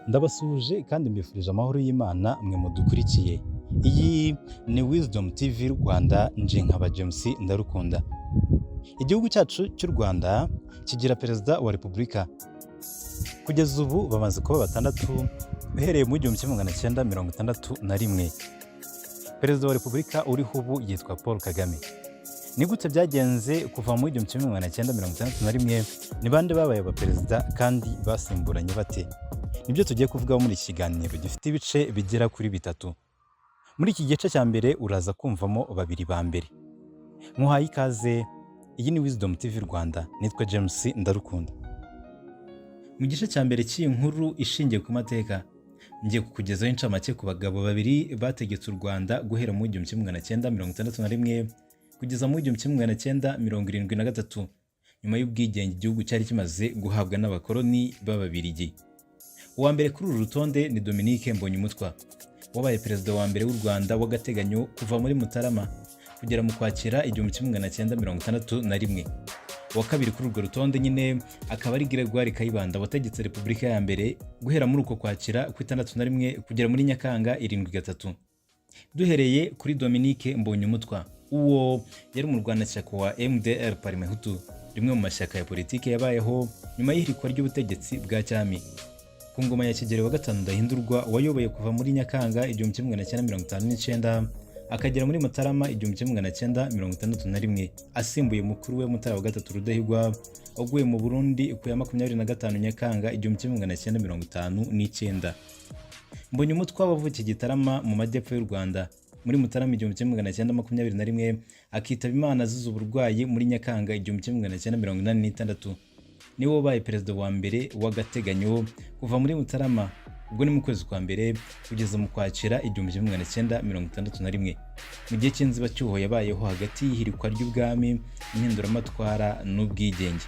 Ndabasuhuje kandi mbifurije amahoro y'Imana mwe mudukurikiye. Iyi ni Wisdom TV Rwanda, nje nkaba James Ndarukunda. Igihugu cyacu cy'u Rwanda kigira Perezida wa Repubulika. Kugeza ubu bamaze kuba batandatu uhereye mu 1961. Perezida wa Repubulika uriho ubu yitwa Paul Kagame. Ni gute byagenze kuva mu 1961? Ni bande babaye abaperezida kandi basimburanye bate? Nibyo tugiye kuvugaho muri iki kiganiro gifite ibice bigera kuri bitatu. Muri iki gice cya mbere uraza kumvamo babiri ba mbere. Nkuhaye ikaze, iyi ni Wisdom TV Rwanda, nitwa James Ndarukunda. Mu gice cya mbere cy'iyi nkuru ishingiye ku mateka, ngiye kukugezaho incamake ku bagabo babiri bategetse u Rwanda guhera mu 1961 kugeza mu 1973, nyuma y'ubwigenge igihugu cyari kimaze guhabwa n'abakoloni b'Ababirigi. Uwa mbere kuri uru rutonde ni Dominique Mbonyumutwa, wabaye perezida wa mbere w'u Rwanda w'agateganyo kuva muri Mutarama kugera mu Kwakira 1961. Uwa kabiri kuri urwo rutonde nyine akaba ari Gregoire Kayibanda, wategetse Repubulika ya mbere guhera muri uko Kwakira ku 61 kugera muri Nyakanga 73. Duhereye kuri Dominique Mbonyumutwa, uwo yari umurwanashyaka wa MDR Parmehutu, rimwe mu mashyaka ya politiki yabayeho nyuma y'ihirikwa ry'ubutegetsi bwa cyami ku ngoma ya Kigeli wa gatanu Ndahindurwa, wayoboye kuva muri Nyakanga 1959 akagera muri Mutarama 1961, asimbuye mukuru we Mutara wa gatatu Rudahigwa, waguye mu Burundi ku ya 25 Nyakanga 1959. Mbonyumutwa wavukiye Gitarama mu majyepfo y'u Rwanda muri Mutarama 1921, akitaba Imana azize uburwayi muri Nyakanga 1986, niwe wabaye perezida wa mbere w'agateganyo kuva muri Mutarama, ubwo ni mu kwezi kwa mbere, kugeza mu Kwakira 1961, mu gihe cy'inzibacyuho yabayeho hagati y'ihirikwa ry'ubwami, impinduramatwara n'ubwigenge.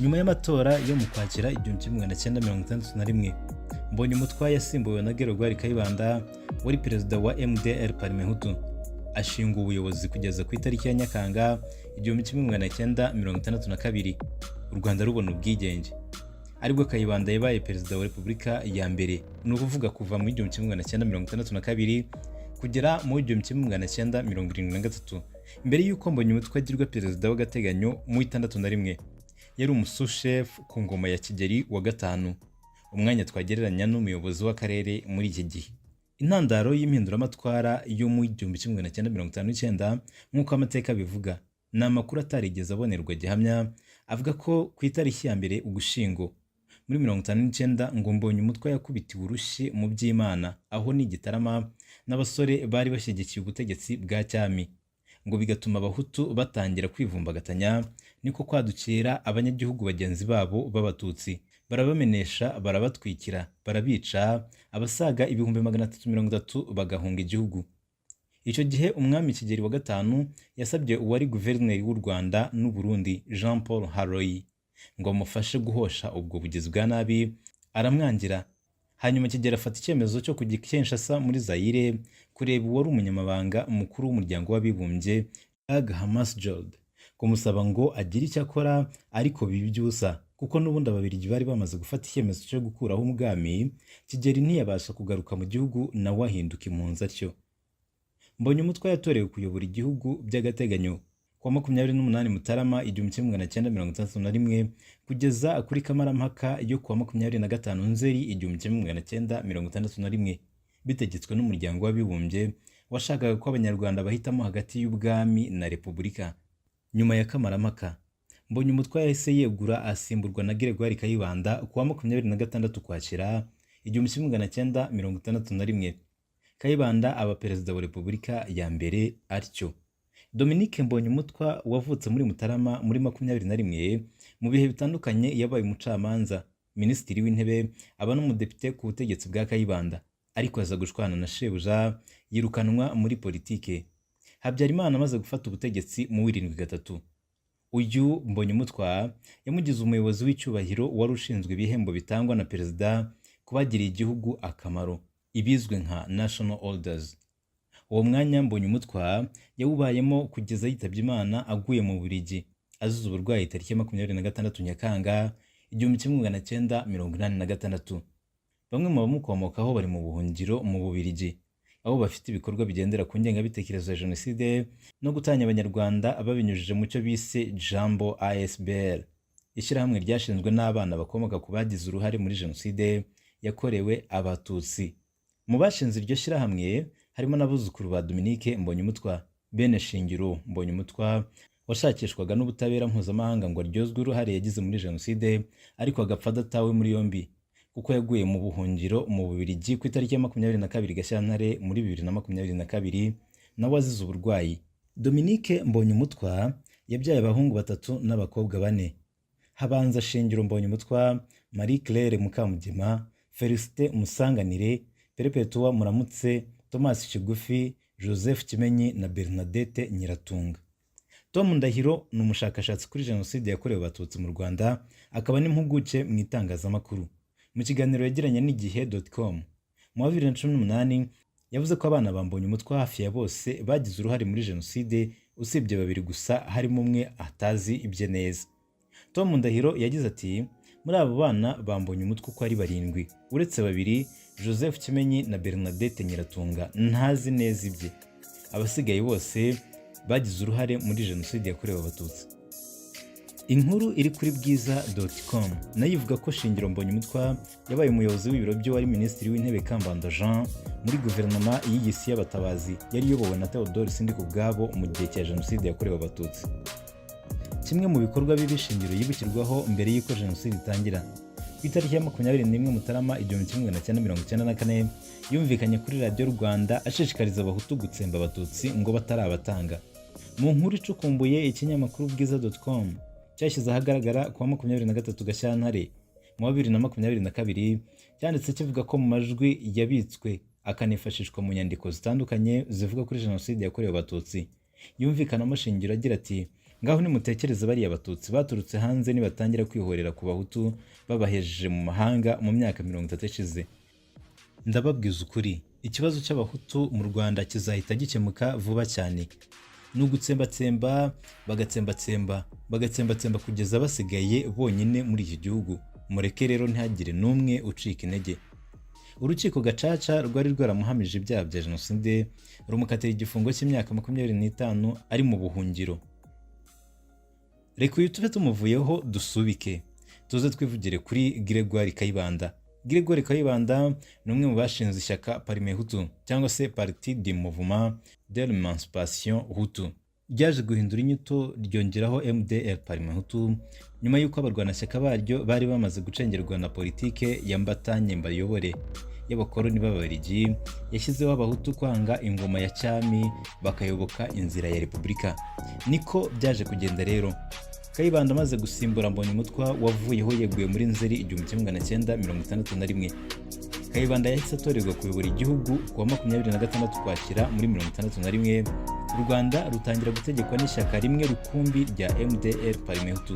Nyuma y'amatora yo mu Kwakira 1961, Mbonyumutwa yasimbuwe na Gregoire Kayibanda wari perezida wa MDR Parmehutu, ashinga ubuyobozi kugeza ku itariki ya Nyakanga 1962, u Rwanda rubona ubwigenge, aribwo Kayibanda yabaye perezida wa Repubulika ya mbere, ni ukuvuga kuva mu 1962 kugera mu 1973. Mbere y'uko Mbonyumutwa agirwa perezida w'agateganyo mu 61, yari umusushefu ku ngoma ya Kigeli wa gatanu, umwanya twagereranya n'umuyobozi w'akarere muri iki gihe. Intandaro y'impinduramatwara yo mu 1959, nk'uko amateka abivuga, ni amakuru atarigeze abonerwa gihamya avuga ko ku itariki ya mbere Ugushyingo muri 59, ngo Mbonyumutwa yakubitiwe urushyi mu Byimana, aho ni Gitarama, n'abasore bari bashyigikiye ubutegetsi bwa cyami, ngo bigatuma Abahutu batangira kwivumbagatanya, niko kwadukira abanyagihugu bagenzi babo b'Abatutsi, barabamenesha, barabatwikira, barabica, abasaga 330,000 bagahunga igihugu. Icyo gihe Umwami Kigeli wa gatanu yasabye uwari guverineri w'u Rwanda n'u Burundi, Jean Paul Harroy, ngo amufashe guhosha ubwo bugizi bwa nabi, aramwangira. Hanyuma Kigeli afata icyemezo cyo kujya i Kinshasa muri Zaire kureba uwari umunyamabanga mukuru w'Umuryango w'Abibumbye, Dag Hammarskjöld, kumusaba ngo agire icyo akora, ariko biba iby'ubusa kuko n'ubundi Ababiligi bari bamaze gufata icyemezo cyo gukuraho ubwami. Kigeli ntiyabasha kugaruka mu gihugu, nawe ahinduka impunzi atyo. Mbonyumutwa yatorewe kuyobora igihugu by'agateganyo kuwa 28 Mutarama 1961 kugeza kuri Kamarampaka yo kuwa 25 Nzeri 1961, bitegetswe n'Umuryango w'Abibumbye washakaga ko Abanyarwanda bahitamo hagati y'ubwami na repubulika. Nyuma ya Kamarampaka, Mbonyumutwa yahise yegura, asimburwa na Gregoire Kayibanda kuwa 26 Ukwakira 1961. Kayibanda aba perezida wa Repubulika ya mbere atyo. Dominique Mbonyumutwa wavutse muri Mutarama muri 21, mu bihe bitandukanye yabaye umucamanza, minisitiri w'intebe, aba n'umudepite ku butegetsi bwa Kayibanda, ariko aza gushwana na shebuja yirukanwa muri politike. Habyarimana amaze gufata ubutegetsi mu 73, uyu Mbonyumutwa yamugize umuyobozi w'icyubahiro wari ushinzwe ibihembo bitangwa na perezida ku bagiriye igihugu akamaro, ibizwi nka National Orders. Uwo mwanya Mbonyumutwa yawubayemo kugeza yitabye Imana aguye mu Bubiligi azize uburwayi tariki ya 26 Nyakanga 1986. Bamwe mu bamukomokaho bari mu buhungiro mu Bubiligi, aho bafite ibikorwa bigendera ku ngengabitekerezo ya Jenoside no gutanya Abanyarwanda babinyujije mu cyo bise Jambo ASBL, ishyirahamwe ryashinzwe n'abana bakomoka ku bagize uruhare muri Jenoside yakorewe Abatutsi. Mu bashinze iryo shyirahamwe harimo n'abuzukuru ba Dominique Mbonyumutwa, bene Shingiro Mbonyumutwa washakishwaga n'ubutabera mpuzamahanga ngo aryozwe uruhare yagize muri Jenoside, ariko agapfa adatawe muri yombi kuko yaguye mu buhungiro mu Bubiligi ku itariki ya 22 Gashyantare muri 2022, nawe azize uburwayi. Dominique Mbonyumutwa yabyaye abahungu batatu n'abakobwa bane: Habanza Shingiro Mbonyumutwa, Marie Claire Mukamugema, Felicite Musanganire, Perpetua Muramutse, Thomas Kigufi, Joseph Kimenyi na Bernadette Nyiratunga. Tom Ndahiro ni umushakashatsi kuri Jenoside yakorewe Abatutsi mu Rwanda, akaba n'impuguke mu itangazamakuru. Mu kiganiro yagiranye n'igihe.com mu wa 2018, yavuze ko abana ba Mbonyumutwa hafi ya bose bagize uruhare muri Jenoside, usibye babiri gusa, harimo umwe atazi ibye neza. Tom Ndahiro yagize ati: "Muri abo bana ba Mbonyumutwa uko ari barindwi, uretse babiri, Joseph Kimenyi na Bernadette Nyiratunga ntazi neza ibye, abasigaye bose bagize uruhare muri Jenoside yakorewe Abatutsi." Inkuru iri kuri bwiza.com nayo ivuga ko Shingiro Mbonyumutwa yabaye umuyobozi w'ibiro by'uwari Minisitiri w'Intebe Kambanda Jean muri guverinoma y'iyisi y'Abatabazi yari iyobowe na Theodore Sindikubwabo mu gihe cya Jenoside yakorewe Abatutsi. Kimwe mu bikorwa bibi Shingiro yibukirwaho mbere y'uko Jenoside itangira, ku itariki ya 21 Mutarama 1994, yumvikanye kuri Radiyo Rwanda ashishikariza Abahutu gutsemba Abatutsi ngo batarabatanga. Mu nkuru icukumbuye ikinyamakuru bwiza.com cyashyize ahagaragara ku wa 23 Gashyantare mu wa 2022, cyanditse kivuga ko mu majwi yabitswe akanifashishwa mu nyandiko zitandukanye zivuga kuri Jenoside yakorewe Abatutsi, yumvikanamo Shingiro agira ati: "Ngaho nimutekereze bariya Batutsi baturutse hanze nibatangira kwihorera ku Bahutu babahejeje mu mahanga mu myaka 30 ishize. Ndababwiza ukuri, ikibazo cy'Abahutu mu Rwanda kizahita gikemuka vuba cyane. Ni ugutsembatsemba, bagatsembatsemba, bagatsembatsemba kugeza basigaye bonyine muri iki gihugu. Mureke rero ntihagire n'umwe ucika intege." Urukiko Gacaca rwari rwaramuhamije ibyaha bya Jenoside, rumukatira igifungo cy'imyaka 25 ari mu buhungiro. Reka uyu tube tumuvuyeho, dusubike tuze twivugire kuri Gregoire Kayibanda. Gregoire Kayibanda ni umwe mu bashinze ishyaka Parmehutu, cyangwa se Parti du Mouvement de l'Emancipation Hutu, ryaje guhindura inyito ryongeraho MDR Parmehutu nyuma y'uko abarwanashyaka baryo bari bamaze gucengerwa na politike ya Mbatanye Mbayobore y'abakoloni b'Ababiligi, yashyizeho Abahutu kwanga ingoma ya cyami bakayoboka inzira ya repubulika. Niko byaje kugenda rero. Kayibanda amaze gusimbura Mbonyumutwa wavuyeho yeguye muri Nzeri 1961, Kayibanda yahise atorerwa kuyobora igihugu ku wa 26 Ukwakira muri 61. U Rwanda rutangira gutegekwa n'ishyaka rimwe rukumbi rya MDR Parmehutu.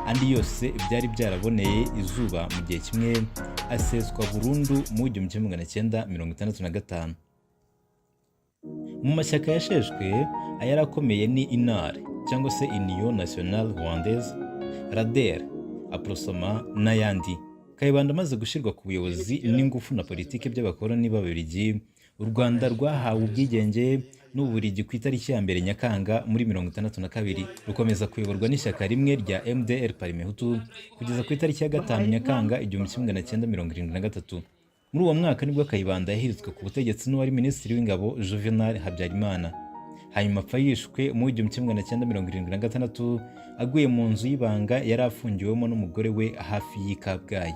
Andi yose byari byaraboneye izuba mu gihe kimwe, aseswa burundu mu 1965. Mu mashyaka yasheshwe, ayari akomeye ni UNAR cyangwa se Union Nationale Rwandaise, RADER, Aprosoma n'ayandi. Kayibanda amaze gushyirwa ku buyobozi n'ingufu na politiki by'abakoloni b'Ababiligi, u Rwanda rwahawe ubwigenge n'Ububiligi ku itariki ya 1 Nyakanga muri 62, rukomeza kuyoborwa n'ishyaka rimwe rya MDR Parmehutu kugeza ku itariki ya 5 Nyakanga 1973. Muri uwo mwaka nibwo Kayibanda yahiritswe ku butegetsi n'uwari Minisitiri w'Ingabo Juvenal Habyarimana, hanyuma apfa yishwe mu 1976, aguye mu nzu y'ibanga yari afungiwemo n'umugore we hafi y'i Kabgayi.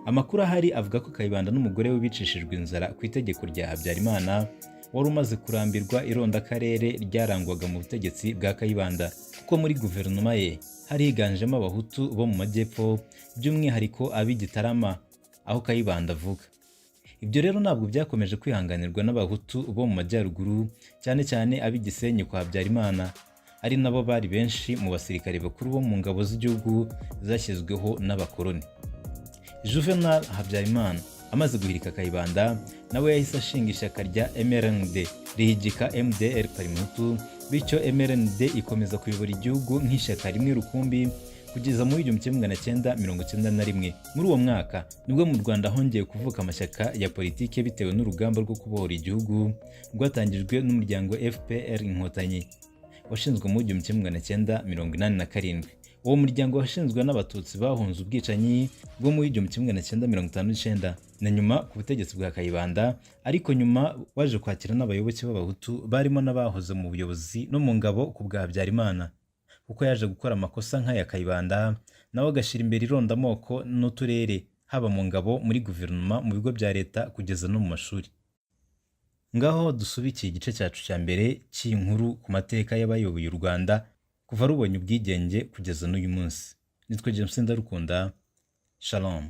Amakuru ahari avuga ko Kayibanda n'umugore we bicishijwe inzara ku itegeko rya Habyarimana, wari umaze kurambirwa irondakarere ryarangwaga mu butegetsi bwa Kayibanda, kuko muri guverinoma ye hari higanjemo Abahutu bo mu majyepfo, by'umwihariko ab'i Gitarama aho Kayibanda avuka. Ibyo rero ntabwo byakomeje kwihanganirwa n'Abahutu bo mu majyaruguru, cyane cyane ab'i Gisenyi kwa Habyarimana, ari nabo bari benshi mu basirikare bakuru bo mu ngabo z'igihugu zashyizweho n'abakoloni. Juvenal Habyarimana amaze guhirika Kayibanda, nawe yahise ashinga ishyaka rya MRND rihigika MDR Parmehutu, bityo MRND ikomeza kuyobora igihugu nk'ishyaka rimwe rukumbi kugeza muri 1991. Muri uwo mwaka nibwo mu Rwanda hongeye kuvuka amashyaka ya politiki bitewe n'urugamba rwo kubohora igihugu rwatangijwe n'umuryango FPR Inkotanyi washinzwe mu 1987. Uwo muryango washinzwe n'Abatutsi bahunze ubwicanyi bwo mu 1959 na nyuma ku butegetsi bwa Kayibanda, ariko nyuma waje kwakira n'abayoboke b'Abahutu barimo n'abahoze mu buyobozi no mu ngabo ku bwa Habyarimana, kuko yaje gukora amakosa nk'aya Kayibanda, nawe agashyira imbere irondamoko n'uturere, haba mu ngabo, muri guverinoma, mu bigo bya leta, kugeza no mu mashuri. Ngaho dusubikiye igice cyacu cya mbere cy'iyi nkuru ku mateka y'abayoboye u Rwanda kuva rubonye ubwigenge kugeza n'uyu munsi. Nitwa James Ndarukunda. Shalom.